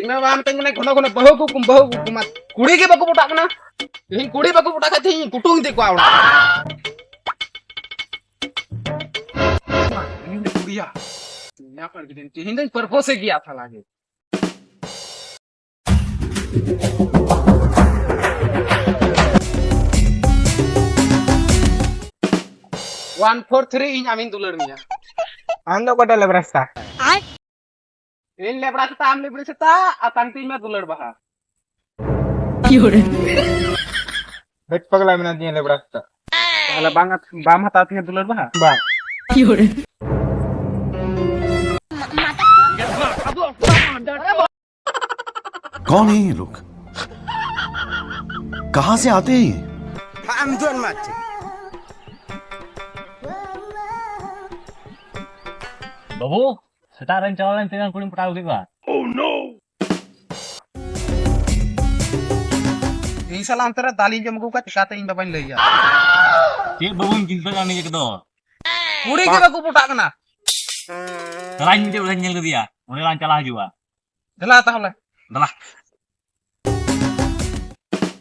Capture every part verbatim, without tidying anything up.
ᱚᱱᱟ ᱵᱟᱝ ᱢᱮᱛᱟᱹᱧ ᱠᱟᱱᱟ, ᱜᱷᱚᱱᱚ ᱜᱷᱚᱱᱚ ᱵᱟᱹᱦᱩ ᱠᱚ, ᱵᱟᱹᱦᱩ ᱠᱚ ᱠᱩᱢᱟ᱾ ᱠᱩᱲᱤ ᱜᱮ ᱵᱟᱠᱚ ᱯᱚᱴᱟᱜ ᱠᱟᱱᱟ᱾ ᱛᱮᱦᱮᱧ ᱠᱩᱲᱤ ᱵᱟᱠᱚ ᱯᱚᱴᱟᱜ ᱠᱷᱟᱡ ᱛᱮᱦᱮᱧ ᱠᱩᱴᱩᱝ ᱤᱫᱤ ᱠᱚᱣᱟ ᱚᱲᱟᱜ᱾ ᱛᱮᱦᱮᱧ ᱫᱚ ᱠᱩᱲᱤᱭᱟ᱾ ᱛᱮᱦᱮᱧ ᱫᱚᱧ ᱯᱨᱚᱯᱳᱡ ᱜᱮᱭᱟ ᱛᱷᱟᱞᱟ ᱜᱮ᱾ ᱚᱣᱟᱱ ᱯᱷᱳᱨ ᱛᱷᱨᱤ, ᱤᱧ ᱟᱢᱤᱧ ᱫᱩᱞᱟᱹᱲ ᱢᱮᱭᱟ᱾ ᱟᱢ ᱫᱚ ᱚᱠᱟᱴᱟᱜ ᱞᱮᱵᱽᱨᱟ ᱥᱮᱛᱟ? ᱤᱧ ᱞᱮᱵᱽᱲᱟ ᱥᱮᱛᱟ, ᱟᱢ ᱞᱮᱵᱽᱲᱟ ᱥᱮᱛᱟ, ᱟᱛᱟᱝ ᱛᱤᱧ ᱢᱮ ᱫᱩᱞᱟᱹᱲ ᱵᱟᱦᱟ᱾ ᱦᱮᱡ ᱯᱟᱜᱽᱞᱟ ᱢᱮᱱᱟᱜ ᱛᱤᱧᱟ ᱞᱮᱵᱽᱲᱟ ᱥᱮᱛᱟ᱾ ᱛᱟᱦᱚᱞᱮ ᱵᱟᱝ, ᱵᱟᱢ ᱦᱟᱛᱟᱣ ᱛᱤᱧᱟ ᱫᱩᱞᱟᱹᱲ ᱵᱟᱦᱟ? ᱵᱟᱝ᱾ कौन है ये लोग? कहाँ से आते हैं ये? ᱵᱟᱹᱵᱩ, ᱥᱮᱛᱟᱜ ᱨᱮᱧ ᱪᱟᱞᱟᱣ ᱞᱮᱱ ᱛᱤᱱᱟᱹᱜ ᱠᱩᱲᱤᱢ ᱯᱚᱴᱟᱣ ᱟᱹᱜᱩ ᱠᱮᱫ ᱠᱚᱣᱟ? ᱤᱧ ᱥᱟᱞᱟᱜ ᱚᱱᱛᱮ ᱨᱮ ᱫᱟᱞᱤᱧ ᱡᱚᱢ ᱟᱹᱜᱩ ᱠᱚᱣᱟ, ᱪᱤᱠᱟᱛᱮ ᱤᱧ ᱵᱟᱵᱟᱧ ᱞᱟᱹᱭᱟ? ᱪᱮᱫ ᱵᱟᱹᱵᱩᱢ ᱪᱤᱱᱛᱟᱹ ᱠᱟᱱᱟ ᱱᱤᱡᱮ ᱠᱚᱫᱚ? ᱠᱩᱲᱤ ᱜᱮ ᱵᱟᱠᱚ ᱯᱚᱴᱟᱜ ᱠᱟᱱᱟ᱾ ᱪᱟᱞᱟᱜ ᱤᱧ ᱢᱤᱫᱴᱮᱡ ᱚᱲᱟᱜ ᱤᱧ ᱧᱮᱞ ᱠᱟᱫᱮᱭᱟ, ᱚᱸᱰᱮ ᱞᱟᱝ ᱪᱟᱞᱟᱣ ᱦᱤᱡᱩᱜᱼᱟ᱾ ᱫᱮᱞᱟ ᱛᱟᱦᱚᱞᱮ᱾ ᱫᱮᱞᱟ᱾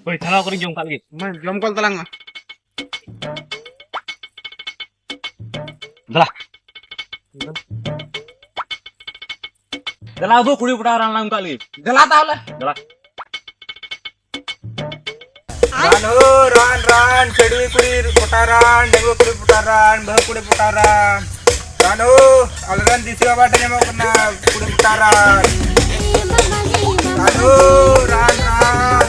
ᱦᱳᱭ, ᱛᱷᱟᱱᱟ ᱠᱚᱨᱮᱧ ᱡᱚᱢ ᱠᱟᱜ ᱞᱮᱜᱮ᱾ ᱢᱟ, ᱡᱚᱢ ᱠᱚᱞ ᱛᱟᱞᱟᱝ ᱢᱮ᱾ ᱫᱮᱞᱟ᱾ ᱫᱮᱞᱟ ᱵᱟᱹᱵᱩ, ᱠᱩᱲᱤ ᱯᱚᱴᱟᱣ ᱨᱟᱱ ᱞᱟᱝ ᱠᱟᱜ ᱞᱮᱜᱮ᱾ ᱫᱮᱞᱟ ᱛᱟᱦᱚᱞᱮ᱾ ᱫᱮᱞᱟ᱾ ᱨᱟᱱ ᱦᱳ, ᱨᱟᱱ, ᱨᱟᱱ, ᱪᱷᱟᱹᱰᱣᱤ ᱠᱩᱲᱤ ᱯᱚᱴᱟᱣ ᱨᱟᱱ, ᱰᱟᱺᱜᱩᱣᱟᱹ ᱠᱩᱲᱤ ᱯᱚᱴᱟᱣ ᱨᱟᱱ, ᱵᱟᱹᱦᱩ ᱠᱩᱲᱤ ᱯᱚᱴᱟᱣ ᱨᱟᱱ᱾ ᱨᱟᱱ ᱦᱳ, ᱟᱞᱮ ᱨᱮᱱ ᱫᱤᱥᱤ ᱵᱟᱵᱟ ᱴᱷᱮᱱ ᱧᱟᱢᱚᱜ ᱠᱟᱱᱟ ᱠᱩᱲᱤ ᱯᱚᱴᱟᱣ ᱨᱟᱱ᱾ ᱨᱟᱱ ᱦᱳ, ᱨᱟᱱ, ᱨᱟᱱ᱾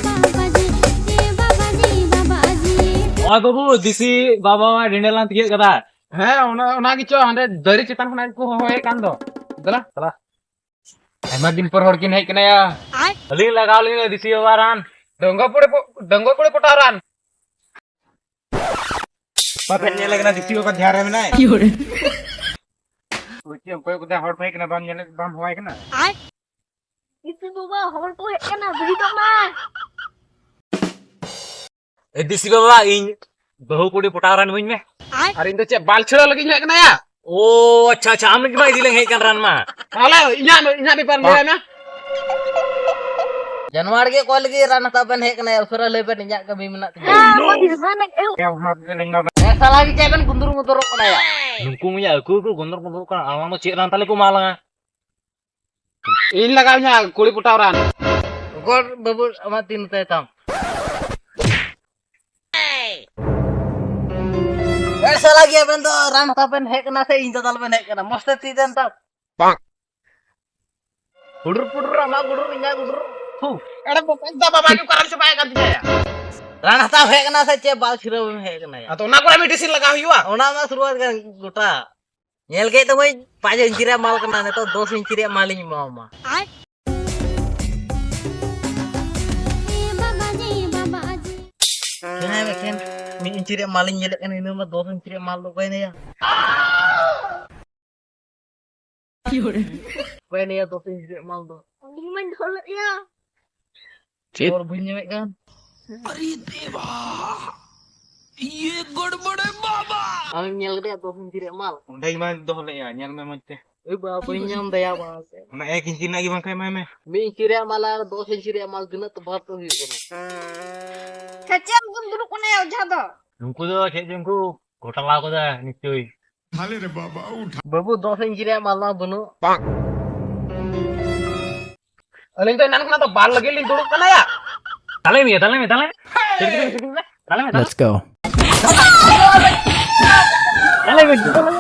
ᱱᱚᱜᱼᱚᱭ ᱵᱟᱹᱵᱩ, ᱫᱤᱥᱤ ᱵᱟᱵᱟ ᱰᱮᱸᱰᱮ ᱞᱟᱝ ᱛᱤᱭᱟᱹᱜ ᱠᱟᱫᱟ᱾ ᱦᱮᱸ, ᱚᱱᱟ, ᱚᱱᱟ ᱜᱮᱪᱚ ᱦᱟᱸᱰᱮ ᱫᱟᱨᱮ ᱪᱮᱛᱟᱱ ᱠᱷᱚᱱᱟᱜ ᱜᱮᱠᱚ ᱦᱚᱦᱚᱭᱮᱫ ᱠᱟᱱ ᱫᱚ᱾ ᱫᱮᱞᱟ, ᱫᱮᱞᱟ᱾ ᱟᱭᱢᱟ ᱫᱤᱱ ᱯᱚᱨ ᱦᱚᱲ ᱠᱤᱱ ᱦᱮᱡ ᱠᱟᱱᱟ ᱭᱟ᱾ ᱟᱹᱞᱤᱧ ᱞᱟᱜᱟᱣ ᱞᱤᱧ ᱫᱤᱥᱤ ᱵᱟᱵᱟ ᱨᱟᱱ᱾ ᱰᱟᱺᱜᱩᱣᱟᱹ ᱠᱩᱲᱤ ᱯᱚ-, ᱰᱟᱺᱜᱩᱣᱟᱹ ᱠᱩᱲᱤ ᱯᱚᱴᱟᱣ ᱨᱟᱱ᱾ ᱵᱟᱯᱮ ᱧᱮᱞᱮ ᱠᱟᱱᱟ ᱫᱤᱥᱤ ᱵᱟᱵᱟ ᱫᱷᱮᱭᱟᱱ ᱨᱮ ᱢᱮᱱᱟᱭ? ᱠᱤ ᱦᱚᱲ? ᱳᱭ ᱪᱮᱫ ᱮᱢ ᱠᱚᱭᱚᱜ ᱠᱮᱫᱟ? ᱦᱚᱲ ᱠᱚ ᱦᱮᱡ ᱠᱟᱱᱟ, ᱵᱟᱢ ᱧᱮᱞᱮ, ᱵᱟᱢ ᱦᱚᱦᱚᱭ ᱠᱟᱱᱟ? ᱫᱤᱥᱤ ᱵᱟᱵᱟ, ᱦᱚᱲ ᱠᱚ ᱦᱮᱡ ᱠᱟᱱᱟ, ᱵᱤᱨᱤᱫᱚᱜ ᱢᱟ᱾ ᱮ ᱫᱤᱥᱤ ᱵᱟᱵᱟ, ᱤᱧ ᱵᱟᱹᱦᱩ ᱠᱩᱲᱤ ᱯᱚᱴᱟᱣ ᱨᱟᱱ ᱤᱢᱟᱹᱧ ᱢᱮ᱾ ᱟᱨ ᱤᱧ ᱫᱚ ᱪᱮᱫ ᱵᱟᱞ ᱪᱷᱟᱹᱲᱟᱹᱣ ᱞᱟᱹᱜᱤᱫ ᱤᱧ ᱦᱮᱡ ᱠᱟᱱᱟ ᱭᱟ? ᱳ ᱟᱪᱪᱷᱟ, ᱟᱪᱪᱷᱟ, ᱟᱢ ᱞᱟᱹᱜᱤᱫ ᱢᱟ ᱤᱫᱤ ᱞᱮ ᱦᱮᱡ ᱠᱟᱱ ᱨᱟᱱ ᱢᱟ᱾ ᱛᱟᱦᱚᱞᱮ ᱤᱧᱟᱹᱜ, ᱤᱧᱟᱹᱜ ᱵᱮᱯᱟᱨ ᱞᱟᱹᱭ ᱢᱮ᱾ ᱡᱟᱱᱣᱟᱨ ᱜᱮ ᱚᱠᱚᱭ ᱞᱟᱹᱜᱤᱫ ᱨᱟᱱ ᱦᱟᱛᱟᱣ ᱵᱮᱱ ᱦᱮᱡ ᱠᱟᱱᱟ? ᱩᱥᱟᱹᱨᱟ ᱞᱟᱹᱭ ᱵᱮᱱ, ᱤᱧᱟᱹᱜ ᱠᱟᱹᱢᱤ ᱢᱮᱱᱟᱜ ᱛᱤᱧᱟ᱾ ᱦᱮᱸ, ᱥᱟᱞᱟ ᱜᱮ ᱪᱮᱫ ᱵᱮᱱ ᱜᱩᱱᱫᱩᱨ ᱢᱩᱫᱩᱨᱚᱜ ᱠᱟᱱᱟ ᱭᱟ? ᱱᱩᱠᱩ ᱢᱟ ᱟᱹᱠᱩ ᱠᱚ ᱜᱩᱱᱫᱩᱨ ᱢᱩᱫᱩᱨᱚᱜ ᱠᱟᱱᱟ᱾ ᱟᱢ ᱫᱚ ᱪᱮᱫ ᱨᱟᱱ ᱛᱟᱞᱮ ᱠᱚ ᱮᱢᱟ ᱞᱟᱝᱟ? ᱤᱧ ᱞᱟᱜᱟᱣ ᱤᱧᱟ ᱠᱩᱲᱤ ᱯᱚᱴᱟᱣ ᱨᱟᱱ᱾ ᱜᱚᱲ ᱵᱟᱹᱵᱩ, ᱟᱢᱟᱜ ᱛᱤ ᱱᱚᱛᱮ ᱛᱟᱢ᱾ ᱮ ᱥᱟᱞᱟ ᱜᱮ, ᱟᱵᱮᱱ ᱫᱚ ᱨᱟᱱ ᱦᱟᱛᱟᱣ ᱵᱮᱱ ᱦᱮᱡ ᱠᱟᱱᱟ ᱥᱮ ᱤᱧ ᱫᱟᱫᱟᱞ ᱵᱮᱱ ᱦᱮᱡ ᱠᱟᱱᱟ? ᱢᱚᱡᱽ ᱛᱮ ᱛᱤ ᱫᱮᱱ ᱛᱟᱢ᱾ ᱵᱟᱝ᱾ ᱦᱩᱰᱩᱨ ᱯᱩᱰᱩᱨ, ᱟᱢᱟᱜ ᱜᱩᱰᱩᱨ, ᱤᱧᱟᱹᱜ ᱜᱩᱰᱩᱨ᱾ ᱛᱷᱩ᱾ ᱮᱲᱮ ᱵᱚᱠᱚᱧ ᱫᱚ ᱵᱟᱵᱟ ᱜᱮ ᱚᱠᱟᱨᱮᱢ ᱪᱟᱵᱟᱭ ᱠᱟᱱ ᱛᱤᱧᱟ ᱭᱟ? ᱨᱟᱱ ᱦᱟᱛᱟᱣ ᱦᱮᱡ ᱠᱟᱱᱟ ᱥᱮ ᱪᱮᱫ? ᱵᱟᱞ ᱪᱷᱤᱨᱟᱹᱣ ᱮᱢ ᱦᱮᱡ ᱠᱟᱱᱟ ᱭᱟ? ᱟᱫᱚ ᱚᱱᱟ ᱠᱚᱨᱮ ᱢᱮᱰᱤᱥᱤᱱ ᱞᱟᱜᱟᱣ ᱦᱩᱭᱩᱜᱼᱟ᱾ ᱚᱱᱟ ᱢᱟ ᱥᱩᱨᱩᱣᱟᱛ ᱠᱟᱱ ᱜᱚᱴᱟ᱾ ᱧᱮᱞ ᱠᱮᱫ ᱛᱟᱢᱟᱹᱧ ᱯᱟᱸᱪ ᱤᱧᱪᱤ ᱨᱮᱭᱟᱜ ᱢᱟᱞ ᱠᱟᱱᱟ, ᱱᱤᱛᱚᱜ ᱫᱚᱥ ᱤᱧᱪᱤ ᱨᱮᱭᱟᱜ ᱢᱟᱞᱤᱧ ᱮᱢᱟᱢᱟ᱾ ᱦᱮᱸ, ᱮᱠᱷᱮᱱ ᱢᱤᱫ ᱤᱧᱪᱤ ᱨᱮᱭᱟᱜ ᱢᱟᱞᱤᱧ ᱧᱮᱞᱮᱫ ᱠᱟᱱᱟ, ᱤᱱᱟᱹ ᱢᱟ ᱫᱚᱥ ᱤᱧᱪᱤ ᱨᱮᱭᱟᱜ ᱢᱟᱞ ᱫᱚ ᱚᱠᱚᱭ ᱱᱮᱭᱟ? ᱚᱠᱚᱭ ᱱᱮᱭᱟ ᱫᱚᱥ ᱤᱧᱪᱤ ᱨᱮᱭᱟᱜ ᱢᱟᱞ ᱫᱚ? ᱩᱱᱤ ᱢᱟᱧ ᱫᱚᱦᱚ ᱞᱮᱫ ᱜᱮᱭᱟ᱾ ᱪᱮᱫ? ᱦᱚᱲ ᱵᱟᱹᱧ ᱧᱟᱢᱮᱫ ᱠᱟᱱ᱾ ᱟᱨᱮ ᱫᱮᱵᱟ, ᱤᱭᱮ ᱜᱚᱲᱵᱚᱲ ᱦᱮ ᱵᱟᱵᱟ᱾ ᱟᱢᱮᱢ ᱧᱮᱞ ᱠᱮᱫᱮᱭᱟ ᱫᱚᱥ ᱤᱧᱪᱤ ᱨᱮᱭᱟᱜ ᱢᱟᱞ? ᱚᱸᱰᱮ ᱜᱮ ᱢᱟᱧ ᱫᱚᱦᱚ ᱞᱮᱫᱼᱟ, ᱧᱮᱞ ᱢᱮ ᱢᱚᱡᱽ ᱛᱮ᱾ ᱳᱭ ᱵᱟ, ᱵᱟᱹᱧ ᱧᱟᱢ ᱫᱟᱭᱟ ᱵᱟ᱾ ᱚᱱᱟ ᱮᱠ ᱤᱧᱪᱤ ᱨᱮᱱᱟᱜ ᱜᱮ ᱵᱟᱝᱠᱷᱟᱱ ᱮᱢᱟᱭ ᱢᱮ᱾ ᱢᱤᱫ ᱤᱧᱪᱤ ᱨᱮᱭᱟᱜ ᱢᱟᱞ ᱟᱨ ᱫᱚᱥ ᱤᱧᱪᱤ ᱨᱮᱭᱟᱜ ᱢᱟᱞ ᱛᱤᱱᱟᱹᱜ ᱛᱚᱯᱷᱟᱛ ᱫᱚ ᱦᱩᱭᱩᱜ ᱠᱟᱱᱟ? ᱥᱮ ᱪᱮᱫ ᱞᱟᱹᱜᱤᱫ ᱫᱩᱲᱩᱵ ᱠᱟᱱᱟ ᱭᱟ ᱚᱡᱷᱟ ᱫᱚ? ᱩᱱᱠᱩ ᱫᱚ ᱪᱮᱫ ᱪᱚᱝ ᱠᱚ ᱜᱷᱚᱴᱟᱞᱟ ᱠᱟᱫᱟ ᱱᱤᱥᱪᱚᱭ᱾ ᱵᱟᱹᱵᱩ, ᱫᱚᱥ ᱤᱧᱪᱤ ᱨᱮᱭᱟᱜ ᱢᱟᱞ ᱢᱟ ᱵᱟᱹᱱᱩᱜ᱾ ᱟᱹᱞᱤᱧ ᱫᱚ ᱮᱱᱟᱱ ᱠᱷᱚᱱᱟᱜ ᱫᱚ ᱵᱟᱨ ᱞᱟᱹᱜᱤᱫ ᱞᱤᱧ ᱫᱩᱲᱩᱵ ᱠᱟᱱᱟ ᱭᱟ᱾ ᱫᱟᱞᱮ ᱢᱮᱭᱟ, ᱫᱟᱞᱮ ᱢᱮ, ᱫᱟᱞᱮ ᱢᱮ᱾ ᱫᱟᱞᱮ ᱢᱮ, ᱫᱟᱞᱮ ᱢᱮ, ᱫᱟᱞᱮ ᱢᱮ᱾ Let's go. ᱫᱟᱞᱮ ᱢᱮ, ᱫᱟᱞᱮ ᱢᱮ᱾